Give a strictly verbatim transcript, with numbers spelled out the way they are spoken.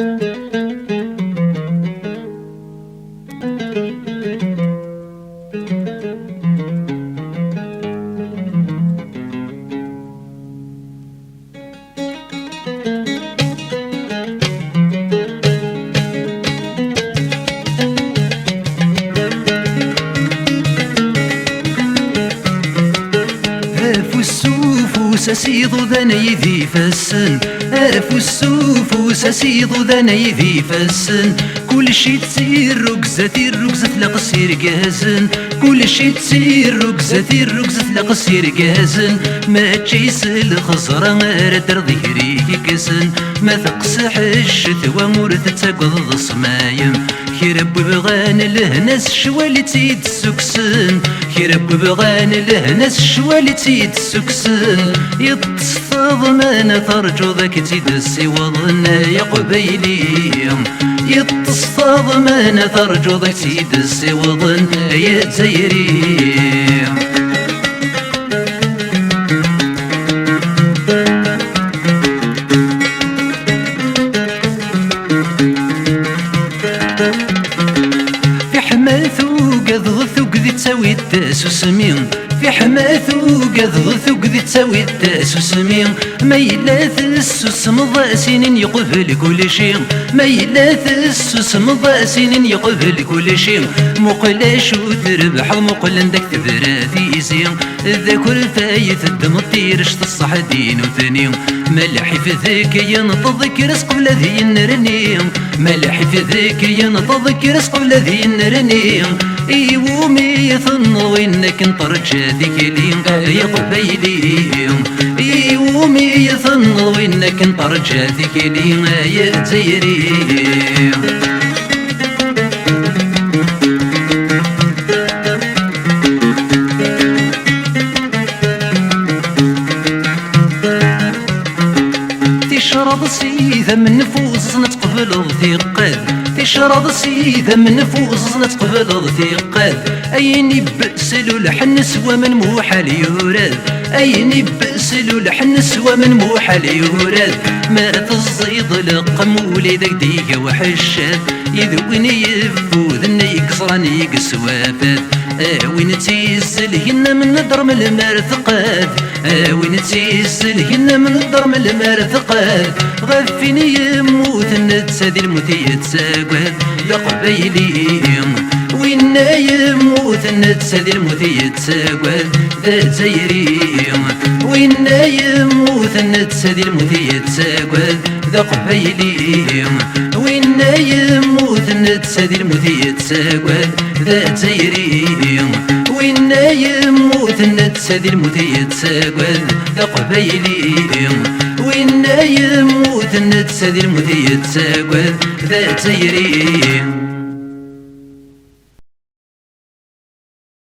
Afus s ufus, asiḍudan ay d ifassen. Afus s ufus, asiḍudan ay d ifassen. Kullec d tirrugza, tirrugza tlaq s irgazen. Kullec d tirrugza, tirrugza tlaq s irgazen. Mačči s lxeẓra ara d-terreḍ gar yikkasen. Ma teqseḥ ccetwa ur tettagadeḍ ṣṣmayem. Kra n webɣan lehna s ccwal i tt-id-ssukksen. Kra n webɣan lehna s ccwal i tt-id-ssukksen. Yeṭṭes taḍman terǧuḍ ad k-tt-id-ssiwḍen ay aqbayli. Yeṭṭes taḍman terǧuḍ ad k-tt-id-ssiwḍen ay azzayri. Fiḥma tugadeḍ tugdi ttawi-d tasusmi. Fiḥma tugadeḍ tugdi ttawi-d tasusmi. Ma yella tessusmeḍ ad s-inin yeqbel kulci. Ma yella tessusmeḍ ad s-inin yeqbel kulci. Muqel acu trebḥeḍ, muqel anda k-tebra tizi. D akerfay teddmeḍ tirect ṣṣeḥ di nutni. Ma lḥif deg yenṭeḍ kres qbel ad yennerni. Ma lḥif deg yenṭeḍ kres qbel ad yennerni. Iwumi tenneḍ win akken terǧa tikli ay aqbayli? Iwumi tenneḍ win akken terǧa tikli ay azzayri? Ticraḍ s idammen fuẓen ad tqebleḍ tiqqad. Ticraḍ s idammen fuẓen ad tqebleḍ tiqqad. Ayen ibbes lulḥen s waman muḥal yurad. Ayen ibbes lulḥen s waman muḥal yurad. Ma teẓẓiḍ leqqem wlid ak d-iga uḥeccad. Yid win yeffuden ay yeẓran yeswafat. A win tt-yesselgen am nnedṛem lemmer teqqad. A win tt-yesselgen am nnedṛem lemmer teqqad. Ɣef win yemmuten netta di lmut yettagad. D aqbayli. Winna yemmuten netta di lmut yettagad. D azzayri. Winna yemmuten netta di lmut yettagad. D aqbayli. Winna yemmuten netta di lmut yettagad. D azzayri. Winna yemmuten netta di lmut yettagad. D aqbayli. Winna yemmuten netta di lmut yettagad. D azzayri.